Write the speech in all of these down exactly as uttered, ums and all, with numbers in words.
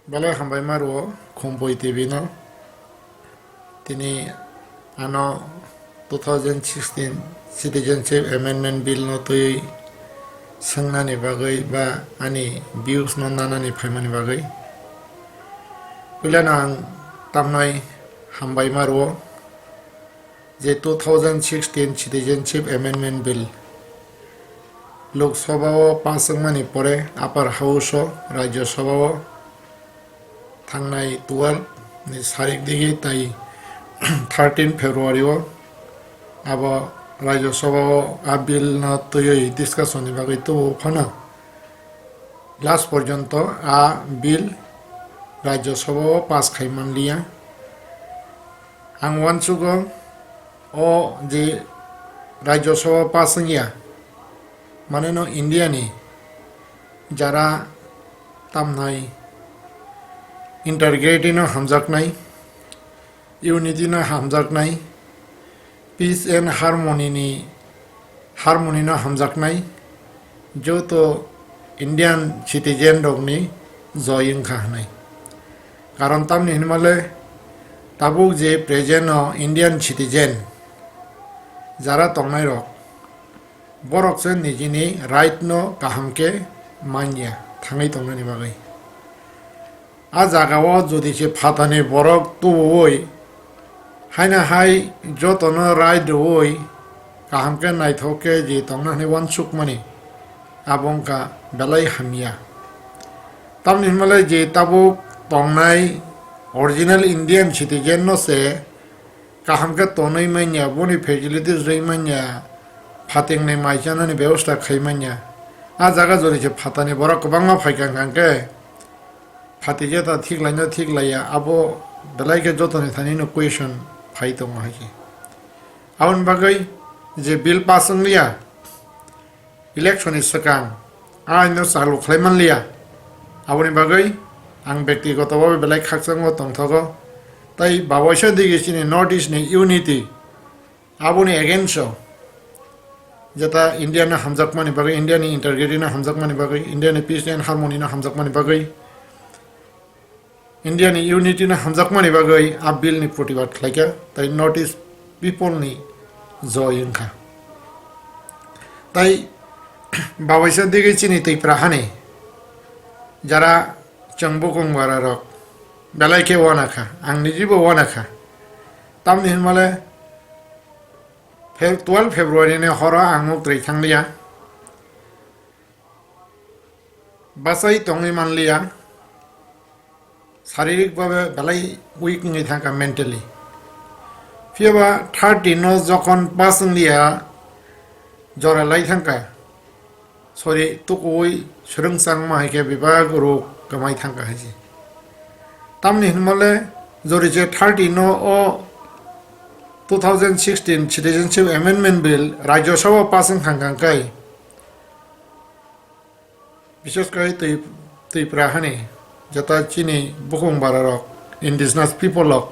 Belai hambai ma rwo Khumpui T V no. Tini ano two thousand sixteen Citizenship Amendment Bill no twiwi swngnani bagwi ba ani views no nanani phaimani bagwi. Puilano ang tamnai hambai ma rwo je two thousand sixteen Citizenship Amendment Bill Lok Sabha o pass wngmani pore Upper House o Rajya Sabha o thangnai twelve ni sarik digi tai thirteen February o abo Rajya Sabha o a bill no twiwi discussion ni bagwi tubu phano last porjonto a bill Rajya Sabha o pass khai manliya. Ang uansugo o je Rajya Sabha pass wngya, mane no India ni jara tamnai integrity no hamjaknai, unity no hamjaknai, peace and harmony ni harmony no hamjaknai joto Indian citizen rokni joy wngkha hwnwi. Karon tamni hinmale tabuk je present o Indian citizen jara tongnai rok, borok se nijini right no kaham khe manya thangwi tongnani bagwi. A jagao jodi se phatani borok tubuwi haina hai jotono rai rwui kaham khe naithok khe je tongna hwnwi uansukmani abo wngkha belai hamya. Tamni hwnmale je tabuk tongnai original Indian citizen no se kaham khe tonwi manya, boni facilities rwi manya, phatingni mai chanani bebosta khai manya. A jaga jodi se phatani borok kwbangma phaikha hwnkha khe phatikhe ta thik laino thik laiya, abo belai khe jotoni thani no question phai tongo hai khe. Aboni bagwi je bill pass wngliya, election ni swkang a aino chalu khlai manliya, aboni bagwi ang bektigoto bhabe belai khakchangma tongthogo. Tai bawaisa digi chini North East ni unity, aboni against o jeta India no hamjakmani bagwi, India ni integrity no hamjakmani bagwi, India ni peace and harmony no hamjakmani bagwi, India ni unity no hamjakmani bagwi a bill ni protibad khlaikha, tai North East people ni joy wngkha. Tai bawaisa digi chini Tripura hani jara chwng bukung bara rok belai khe wanakha, ang nijibo wanakha. Tamni hinmale Feb-, twelve February ni horo ang nuk twi thangliya. Bachai tongwi manliya, saririk babe belai weak wngwi thangkha mentally. Phiyaba thirty no jokhon pass wngliya, jora lai thangkha, sorry, tukuwi swrwngchangma hai khe bebak rok kwmai thangkha hai se. Tamni hinmale jori je thirty no o two thousand sixteen Citizenship Amendment Bill Rajya Sabha pass wngkha hwnkha khe, Bishes khe twi, Twipra hani jeta chini bukung bara rok, indigenous people rok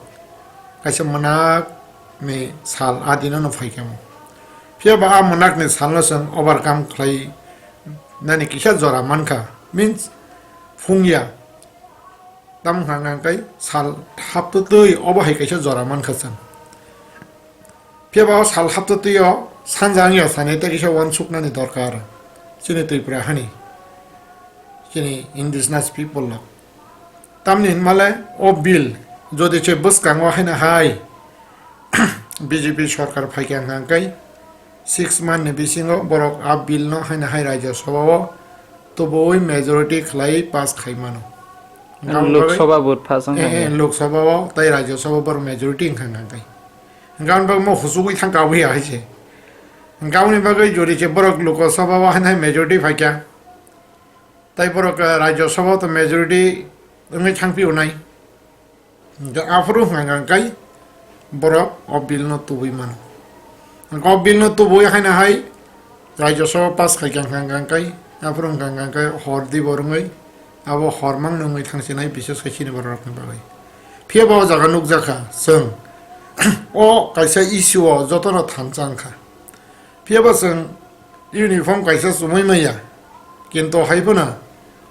kaisa mwnakni sal a dino no phaikha mo. Phiya ba a mwnakni salno chwng overcome khlai nani kisa jora mankha, means phungya. Tamo hwnka hwnka khe sal haptwtwi obo hai kaisa jora mankha chwng. Phiya ba o sal haptwtwi o sanja wngya sani tei kisa uansuknani dorkar chini Twipra hani, chini indigenous people no. Tamni hinmale o bill jodi se bwskango haino hai B J P sorkar phaikha hwnka hwnka khe six month ni bisingo borok a bill no haino hai Rajya Sabha o tubuwi majority khlai pass khai mano. Ang Lok Sabha vote pass wngkha eh, eh, hwnka. Lok Sabha o tei Rajya Sabha borok majority wngkha hwnka hwnka khe. Hwnka hwnba mo husugwi thangka obo ya hai se. Hwnka aboni bagwi jodi se borok Lok Sabha o haino hai majority phaikha. Tei borok, eh, Rajya Sabha o to majority wngwi thangpio nai. Hwnkhe aphuru hwnka hwnka khe borok o bill no tubui mano. Hwnkhe o bill no tubui haino hai Rajya Sabha pass khai kha hwnka hwnka khe aphuru hwnka hwnka khe hor dibo rwngwi abo hor mangno wngwi thangsinai bises khe chini borok rokni bagwi. Phiya ba o jaga nukjakha chwng o kaisa issue o jotono thansa wngkha. Phiya ba chwng uniform kaisa chumui maya, kintu hai phano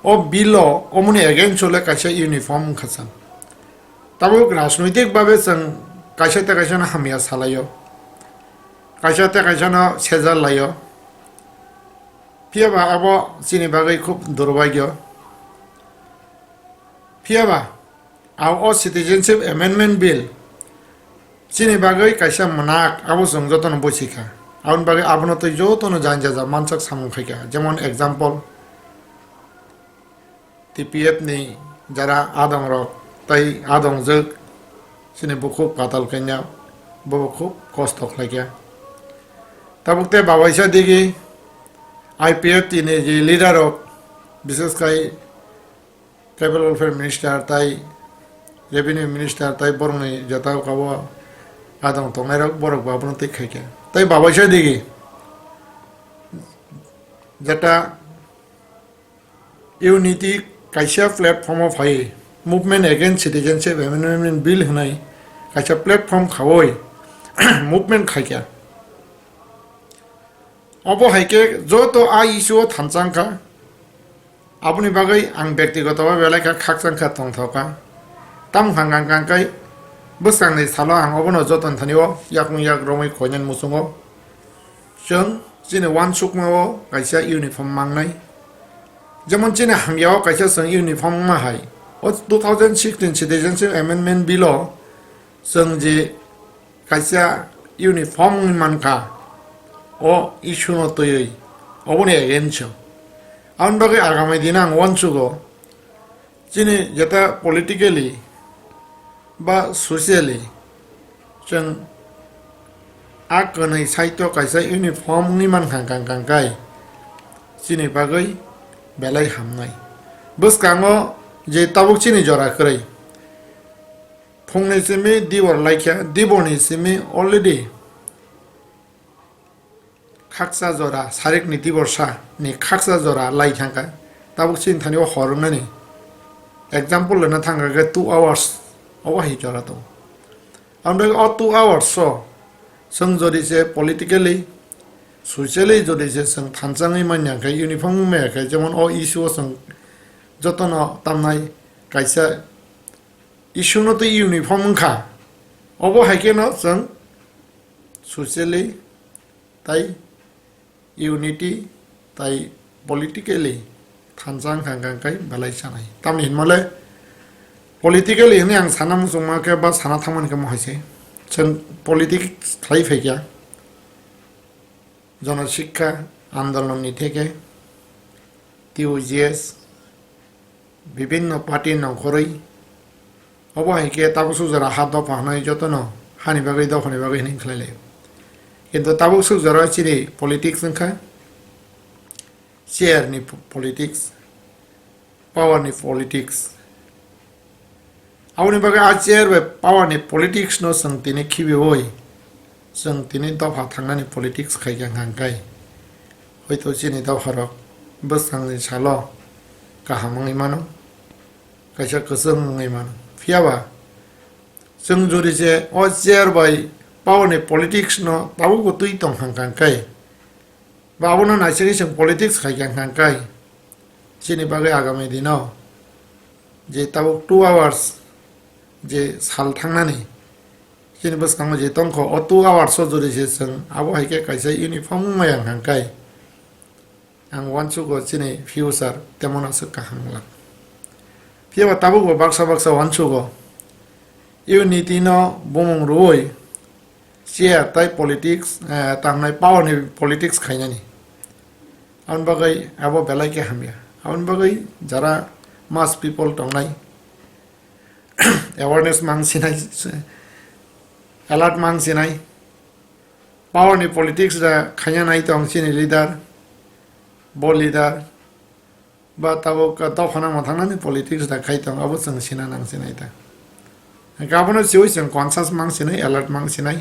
O bill o omoni against o le kaisa uniform wngkha chwng. Tabuk rajnoitik babe chwng kaisa tei kaisa no hamya salaio, kaisa tei kaisa no sejal laio. Phiya ba abo chini bagwi khub durbhagyo. Phiya ba, a o Citizenship Amendment Bill chini bagwi kaisa mwnak, abo chwng jotono buchikha. Aboni bagwi abono tei jotono jani jaja mansak samung khaikha. Jemon example, T P F ni jara adongrok tei adongjwk chini bukhuk Patal Kanya, bo khub kosto khlaikha. Tabuk tei babaisa digi I P F T ni je leader rok, bises khai Tribal Welfare Minister tai Revenue Minister tai borokni jeta kabo adong tongnairok borok bo abono twi khaikha. Tai babaisa digi jeta unity kaisa platform o phai movement against citizenship amendment bill hwnwi kaisa platform khaui movement khaikha. Obo hai khe joto a issue o thansa wngkha. Aboni bagwi ang byaktigoto o belai kha khakchang kha tongthokha. Tamo hang ang kang kai bwskangni salo ang obono joton thani o yakung yak romwi koinani muchungo. Chwng chini uansukma o kaisa uniform mangnai. Jemon chini hamya o kaisa chwng uniform wngma hai. O two thousand sixteen Citizenship Amendment Bill o chwng je kaisa uniform wngwi mankha, o issue no twiwi, oboni against o. Aboni bagwi agami dino ang uansugo, chini jeta politically ba socially chwng a kwnwi saito kaisa uniform wngwi mankha kang kang kai, chini bagwi belai hamnai. Bwskango je tabuk chini jora kwrwi, phungni simi dibor laikha, diborni simi already khaksa jora, sarikni dibor sa ni khaksa jora lai thangkha. Tabuk chini thani o hor wngnani example rwna thangkha khe two hours, obo hai jora tongo. Amtwi o two hours o chwng jodi se politically, socially jodi se chwng thansa wngwi manya khe, uniform wngmaya khe, jemon o issue o chwng jotono tamnai kaisa issue no twi uniform wngkha, obo hai kheno chwng socially tai unity tai politically thansa wngkha hwnkha khe belai sanai. Tamni hinmale politically hwnwi ang sana muchungma khe ba sana thangmani khe mo hai se. Chwng politics khlai phaikha, Jana Shiksha Andolon ni theke, T U J S, bibinno party nongkhorwi. Obo hai khe tabuk suk jora ha dopha hwnwi jotono hani bagwi dophani bagwi hwnwi khlai lai. Kintu tabuk suk jora chini politics wngkha chair ni po-, politics, power ni politics. Aboni bagwi a chair bai power ni politics no chwng tini khibiui, chwng tini dopha thangnani politics khaikha hwnkha khe, hoito chini dopharok bwskangni salo kaham wngwi mano, kaisa kwchwng wngwi mano. Phiya ba chwng jodi se o chair bai power ni politics no tabukbo twi tong hwnkha khe, ba abono naisingwi chwng politics khaikha hwnkha khe, chini bagwi agami dino je tabuk two hours je sal thangnani chini bwskango je tongkho, o two hours o jodi se chwng abo hai khe kaisa uniform wngmaya hwnkha khe, ang uansugo chini future temon aswk kaham wngla. Phiya ba tabukbo baksa baksa uansugo unity no bumung rwui chair tai politics, eh, tamnai power ni politics khainani. Aboni bagwi abo belai khe hamya. Aboni bagwi jara mass people tongnai, awareness mang sinai, alert mang sinai. Power ni politics da khaina nai tong chini leader, bo leader, ba tabuk dophano mwthangnani politics da khai tong, abo chwng sina nang sinai ta. Hwnkhe abono chiwi chwng conscious mang sinai, alert mang sinai.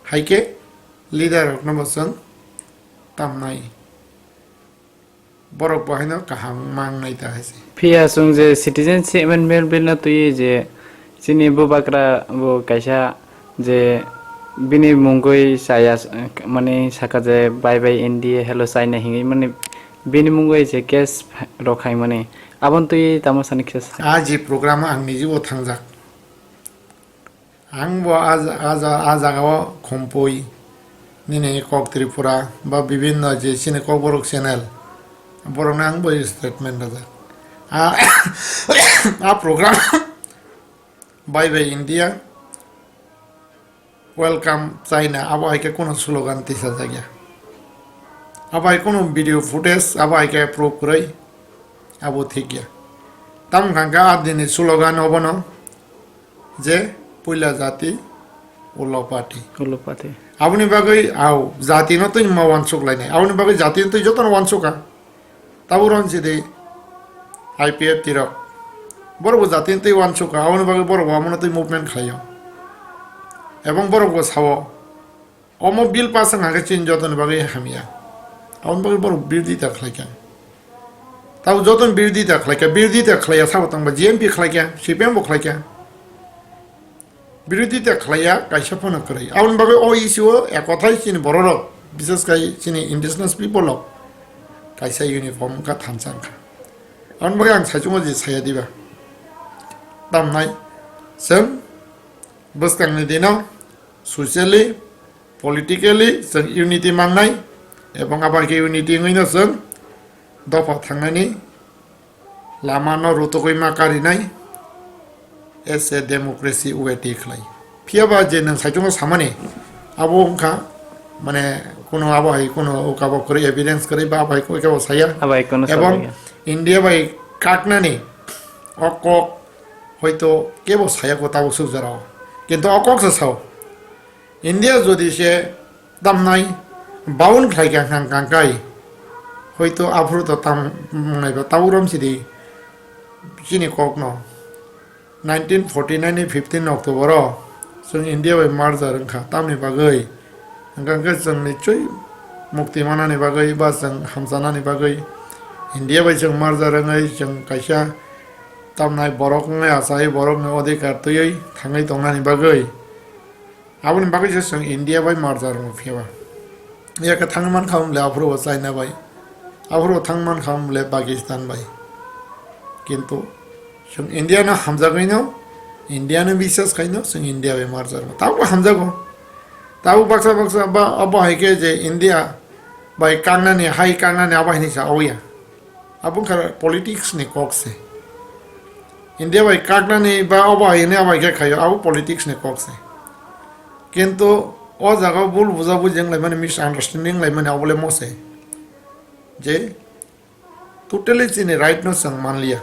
Hai khe leader rokno bo chwng tamnai. Borok bo haino kaham mang nai ta hai se. Phiya chwng je Citizenship Amendment Bill no twiwi je chini bubagra bo kaisa je bini mungwi chaya, mani saka je bye bye India, hello China hinwi mani Bini mungwi je case rok khaimani, aboni twi tamo sani kisa sa. A je program ang nijibo thangjak. Ang bo a ja-, a ja-, a jagao Khumpui, nini kok Tripura, ba bibinno je chini Kokborok channel, borokno ang bo statement rwjak. A, a program Bye bye India, welcome China, abo hai khe kunu slogan tisajakya. Abo hai kunu video footage, abo hai khe proof kwrwi, abo thik ya. Tamo kha khe a dini slogan obono je puila jati ulo party. Ulo party. Aboni bagwi au jati no twi ma wansuk lainai. Aboni bagwi jati no twi jotono wansuk kha. Tabuk rw si di I P F T rok. Borok bo jati twi wansuk kha, aboni bagwi borok bo abono twi movement khlaio. Ebong borok bo sao, omo bill pass wng kha khe chini jotoni bagwi hamya. Aboni bagwi borok birodita khlai kha. Tabuk jotoni birodita khlai kha, birodita khlaiya sabo tongba G M P khlai kha, C P M bo khlai kha. Birodita khlaiya kaisa phano kwrwi. Aboni bagwi o issue o ekothai chini bororok, bises khai chini indigenous people rok kaisa uniform wngkha, thansa wngkha. Aboni bagwi ang saichungo je saya diba. Tamnai chwng bwskangni dino socially, politically chwng unity mangnai, ebong abo hai khe unity wngwino chwng dopha thangnani lama no rutugwi ma karinai, as a democracy way ti khlai. Phiya ba je nwng saichungo samani, abo wngkha, mane, kuno abo hai kuno ukabo kwrwi evidence kwrwi ba abo hai kebo saya. Abo hai kuno Ebong sabaiya. India bai kaknani o kok hoito kebo saya ko tabuk sukjarao. Kintu o kok se sao. India jodi se tamnai baun khlai kha hang kang kai, hoito aphuru to tam nai ba tau rom sidi chini kok no. Nineteen forty nine ni fifteen October o chwng India bai merger wngkha, tamni bagwi hwnkha khe chwng nichoi mukti manani bagwi ba chwng hamchanani bagwi India bai chwng merger wngwi chwng kaisa tamnai borok wngwi achai borokni odhikar twiwi thangwi tongnani bagwi. Aboni bagwi se chwng India bai merger wngwi phiyaba. Yakhe thangwi mankha hwnle aphuru bo China bai, aphuru bo thangwi mankha hwnle Pakistan bai. Kintu chwng India no hamjagwino, India no biswas khaino chwng India bai merger wngwi. Tabuk hamjago. Tabuk baksa baksa ba abo hai khe je India bai kangnani, hai kangnani abo hai ni sa oya. Abo wngkha politics ni kok se. India bai kaknani ba obo hai hwnwi abo hai khe khaio, abo politics ni kok se. Kintu o jaga o bul buja buji wng laimani, misunderstanding wng laimani, abo le mo se. Je totally chini right no chwng manliya.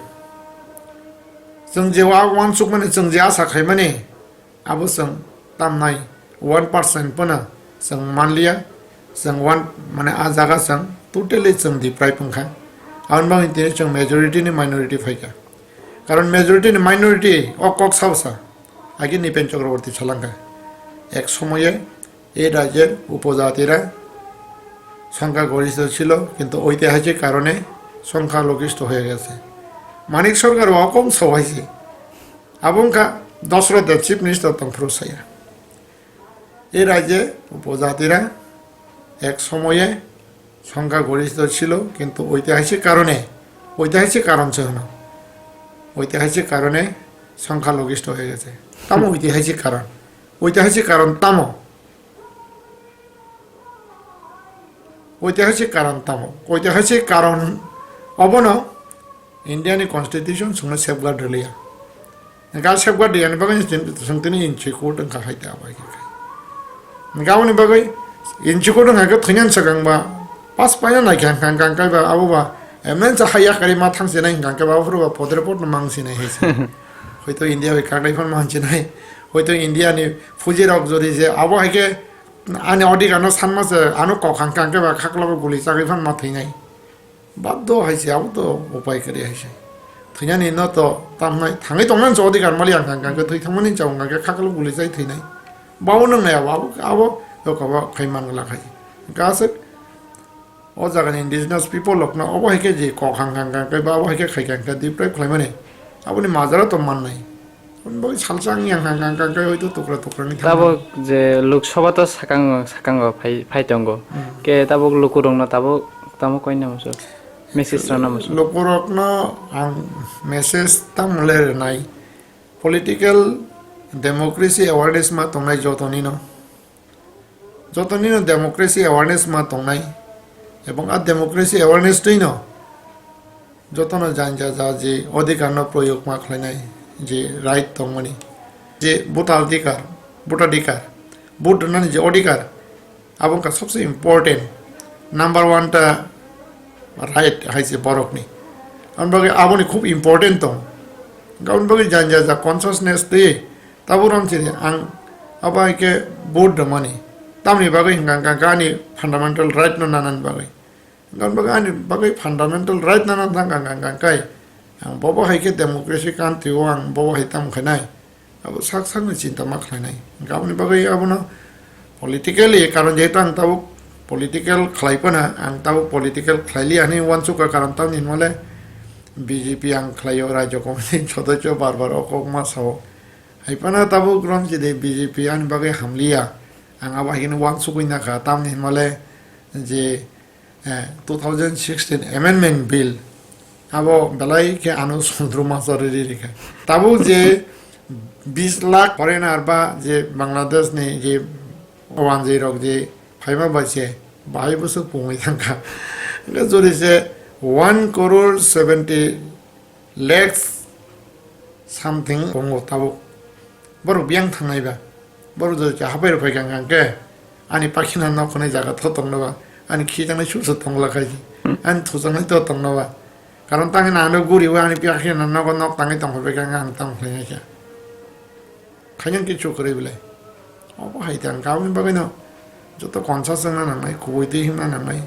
Chwng je wa-, wansukmani, chwng je asa khaimani, abo chwng tamnai one percent phano chwng manliya, chwng one, mane, a jaga chwng totally chwng deprive wngkha. Aboni bagwi tini chwng majority ni minority phaikha. Karon majority ni minority o kok sao sa, age Nipen Chakraborty salangkha, "এক সময়ে এই রাজ্যের উপজাতিরা সংখ্যাগরিষ্ঠ ছিল, কিন্তু ঐতিহাসিক কারণে সংখ্যালঘিষ্ঠ হয়ে গেছে।" Manik Sarkar o kok sao hai se. Abo wngkha Dasarath, chief minister tongphuru saya. এই রাজ্যে উপজাতিরা এক সময়ে সংখ্যাগরিষ্ঠ ছিল, কিন্তু ঐতিহাসিক কারণে, ঐতিহাসিক কারণ se hwno, ঐতিহাসিক কারণে সংখ্যালঘিষ্ঠ হয়ে গেছে। Tamo ঐতিহাসিক কারণ? ঐতিহাসিক কারণ tamo? Oitihasik karon tamo? Oitihasik karon obono India ni constitution chwngno safeguard rwliya. Hwnkhe safeguard rwya ni bagwi chwng tini insecure wngkha hai ta bai khe. Hwnkhe aboni bagwi insecure wngkha khe thwinani swkang ba pas paina naikha hwnkha hwnkha khe ba abo ba emne cha hai yakarwi ma thang sinai hwnkha khe ba aphuru ba podre podno mang sinai hai se. Hoito India bai kaklai phano ma sinai. Hoito India ni fuji rok jodi je abo hai khe ani odhikar no sanma se, ano kok hang khe ba khaklabo guli chagwi phan ma thwinai. Baddo hai se, abo to upai kwrwi hai se. Thwinani no to tamnai, thangwi tongmani se odhikar mali ang kha, hwnkhe thwi thangmani chao hwnkhe khaklabo guli chai thwinai. Babo nwngnai abo, abo, abo yokabo khai man glak hai. Hwnkhe aswk o jagani indigenous people rokno obo hai khe je kok hang kha hwnkhe ba abo hai khe khai kha hwnkhe deprive khlaimani. Aboni majra to mannai. Aboni bagwi salsa wng yang hang hang hang khe hoito tukra tukra ni thangma. Tabuk je Lok Sabha to sakango, sakango phai, phai tongo. Hmm. Khe tabuk lukurokno tabuk tamo koina muchung? Message rwna muchung. Lukurokno ang message tamo le rwnai. Political democracy awareness ma tongnai jotonino. Jotonino democracy awareness ma tongnai. Ebong a democracy awareness twino jotono janja ja je odhikar no proyog ma khlainai, je right tongmani, je voter adhikar, voter adhikar, vote rwnani je odhikar, abo wngkha sobse important, number one ta right hai se borokni. Aboni bagwi aboni khub important tong. Aboni bagwi janja ja consciousness twi tabuk rom chini ang abo hai khe vote rwmani. Tamni bagwi hwnkha hwnkha ani fundamental right no nanani bagwi. Gan bagwi ani bagwi fundamental right nana thang ang ang ang kai. Ang bobo hai khe democracy country o ang bobo hai tamo khainai. Abo sak sakni chinta ma khlainai. Aboni bagwi abono politically, karon jehetu ang tabuk political khlai phano, ang tabuk political khlai liya hinwi uansukha, karon tamni hwnmale B J P ang khlaio, Rajya Committee sodosyo bar bar o kok ma sao. Hai phano tabuk rom chini B J P ani bagwi hamliya. Ang abo hai kheno uansugwi nakha, tamni hwnmale je eh, two thousand sixteen Amendment Bill, abo belai khe ano sumudru masa riri rikha. Tabuk je bis lakh foreigner ba je Bangladesh ni je wanjwi rok je phaima bai se bahai bwswk pungwi thangkha. Hwnkhe jodi se one crore seventy lakhs something tongo tabuk. Borok biyang thangnai ba. Borok jodi cha hapai rok phaikha hwnkhe ani pakhina nok hwnwi jaga tho tongno ba. Ani khijaknai susu tongla khai. Ani thujaknai to tongno ba. Karon tangwi nang ano guriwi ani pakhina nogo nok tangwi tongphai kha hwnkhe ang tamo khlainai kha. Khainang kichu kwrwi belai. Obo hai tang kauni bagwino joto conscious wngna nangnai, kubui twi himna nangnai,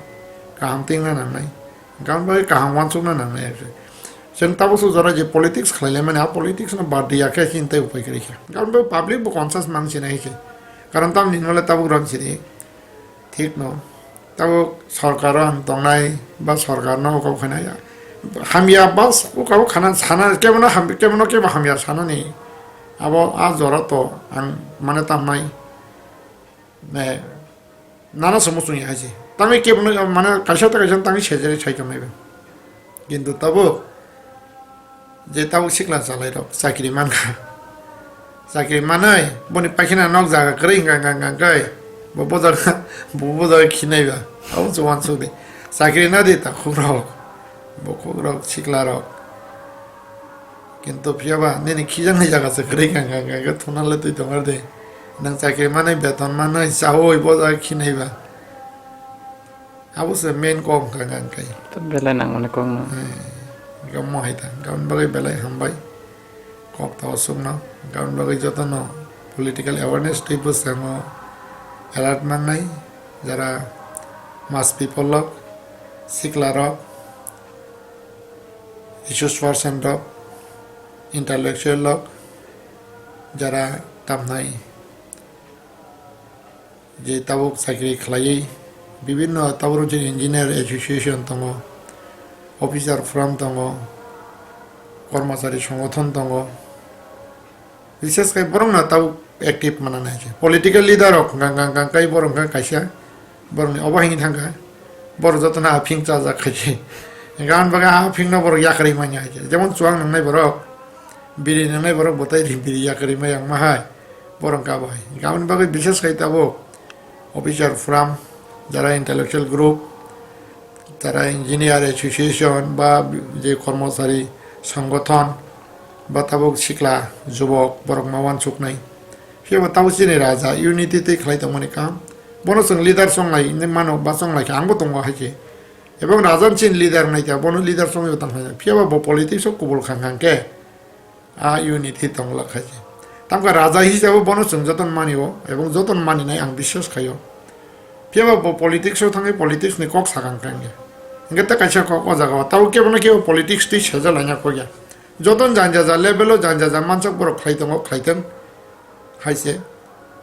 kaham twi wngna nangnai. Kauni bagwi kaham uansukna nangnai. Chwng tabuk swk jora je politics khlai laimani, a politics no bad riya khe chini tei upai kwrwi kha. Kauni bagwi public bo conscious mang sinai khe. Karon tamni hwnmale tabuk rang siri. Thik no. Tabuk sorkar o ang tongnai ba sorkar no ukabo khainai. Hamya bas ukabo khana sana kebono ham-, kebono kebo hamya sanani. Abo a jora to ang mane tamnai. Ne, nana somo sung ya hai se. Tangwi kebono mane kaisa ta kaisa tangwi sejere sai tongmai ba. Kintu tabuk je tabuk sikla chalairok chakri mankha. Chakri manwi boni pakhina nok jaga kwrwi hwnkha hwnkha hwnkha hwnkhe bo bojaga bo bojaga khinai ba. Abo se uansuk di. Chakri nadi takhukrok, bukhukrok, siklarok. Kintu phiyaba nini khijaknai jaga se kwrwi hwnkha hwnkha hwnkhe thunale twi tongo de. Nwng chakri manwi beton manwi chaui bojaga khinai ba. Abo se main kok hwnkha hwnkha hwnkhe. To belai nangmani kok no. Eh, hwnkhe omo hai ta. Hwnkhe aboni bagwi belai hambai. Kok ta osuk no. Hwnkhe aboni bagwi joto no political awareness twi bwskango alert mangnai. Jara mass people rok, sikla rok, resource person rok, intellectual rok, jara tamnai. Je tabuk chakri khlaiwi bibinno tabuk je engineer association tongo, officer forum tongo, kormachari songothon tongo, bises khai borokno tabuk active mananai khe political leader rok hwnkha hwnkha hwnkha kai borok hwnkha kaisa borokni obo hini thangkha borok jotono aphing chajak khai khe hwnkha hwnba khe aphingno borok yakarwi manya hai khe jemon chuwang nwngnai borok biri nwngnai borok bwtwi biri yakarwi maya wngma hai. Borok kabo hai. Aboni bagwi bises khai tabuk officer forum, jara intellectual group, jara engineer association ba je kormosari songothon ba tabuk sikla jubok borok ma uansuknai. Phiya bo tabuk chini raja unity tei khlai tongmani kaham. Bono chwng leader chonglai hinwi mano ba chonglai kha angbo tongo hai khe. Ebong raja chini leader nai kha bono leader chongwi bo tang kha. Phiya bo bo politics o kubul khang khang khe. A unit hi tong la khai se. Tamkha raja hisabo bono chwng joton mani o, ebong joton mani nai ang biswas khai o. Phiya ba bo politics o thangwi politics ni kok sakang kha wngya. Hingke ta kaisa kok o jaga o, tabo kebo no kebo politics twi seja laina kok ya. Joton janja ja level o janja ja mansak borok khlai tongo, khlai tong. Hai se.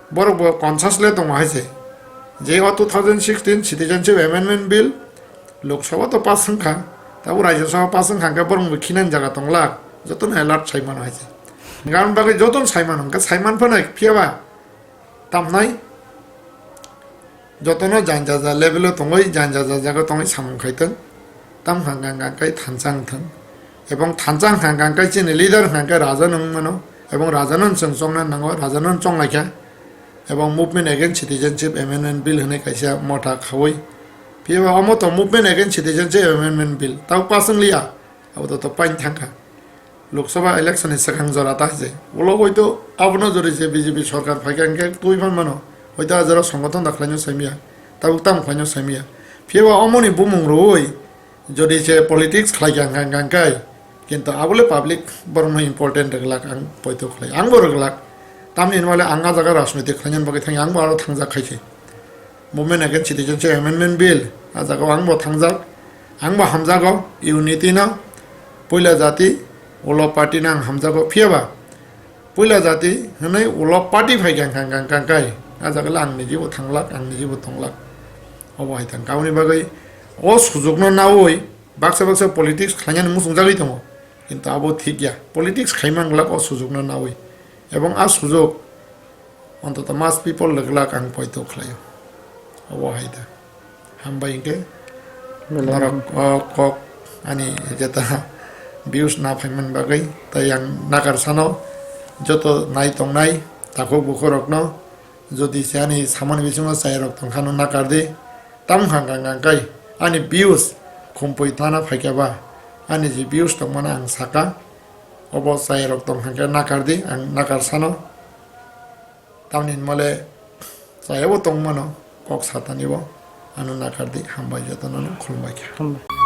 Borok bo conscious le tongo hai se. Je o two thousand sixteen Citizenship Amendment Bill, Lok Sabha to pass wngkha, tabo Rajya Sabha pass wngkha, hingke borok bo khinani jaga tong la, jotono alert sai mano hai se. Hingke aboni bagwi jotono sai mano, hingke sai man phano phiya ba tamnai jotono janja ja level o tongwi, janja ja jaga tongwi samung khai tong. Tam hang hang hang kai thansa wng thang. Ebong thansa hang hang hang kai chini leader hang kai raja nung mano. Ebong raja non chwng chongna nango, raja non chong laikha. Ebong Movement Against Citizenship Amendment Bill hwnwi kaisa motha khawi. Phiya ba omo to Movement Against Citizenship Amendment Bill. Tau pass wng liya. Abo to to pain thangkha. Lok Sabha election ni swkang jora ta se. Ulo hoito abono jori se B J P sorkar phaikha hwnkhe twi phan mano. Hoito a jora songothon da khlaino saimya. Tabuk tamo khlaino saimya. Phiya ba omoni bumung rwi jodi se politics khlai kha hwnkha hwnkha hwnkhe, kintu abole public borokno important rwglak ang poito khlai. Angbo rwglak. Tamni hinmale ang a jaga rajniti khlainani bagwi thangya, angbo aro thangjak khai se. Movement Against Citizenship Amendment Bill, a jaga o ang bo thangjak, ang bo hamjago, unity no, puila jati, ulo party no ang hamjago, phiya ba, puila jati hwnwi ulo party phai kha, kha, kha, kha, kha, a jaga le ang niji bo thanglak, ang niji bo tonglak, obo hai thang, aboni bagwi o sujok no nawi, baksa baksa politics khlainani muchung jagwi tongo, kintu abo thik ya, politics khai manglak o sujok no nawi, ebong a sujok, Ontoto mass people rwglak ang poito khlaio. Obo hai da. Hambai hwnkhe Belai norok hambai. O kok ani jeta views na phaimani bagwi tei ang nakar sano joto nai tongnai takhuk bukhurokno jodi se ani samani bisingo chayarok tongkhano nakar di. Tam hang hang hang kai ani views khumpui tana phaikha ba ani je views tongmani ang saka obo chayarok tong hangkhe nakar di ang nakar sano. Tamni hinmale chayabo tongmano kok satanibo ano nakardi hambai jotono khulumbai kha. Hambai.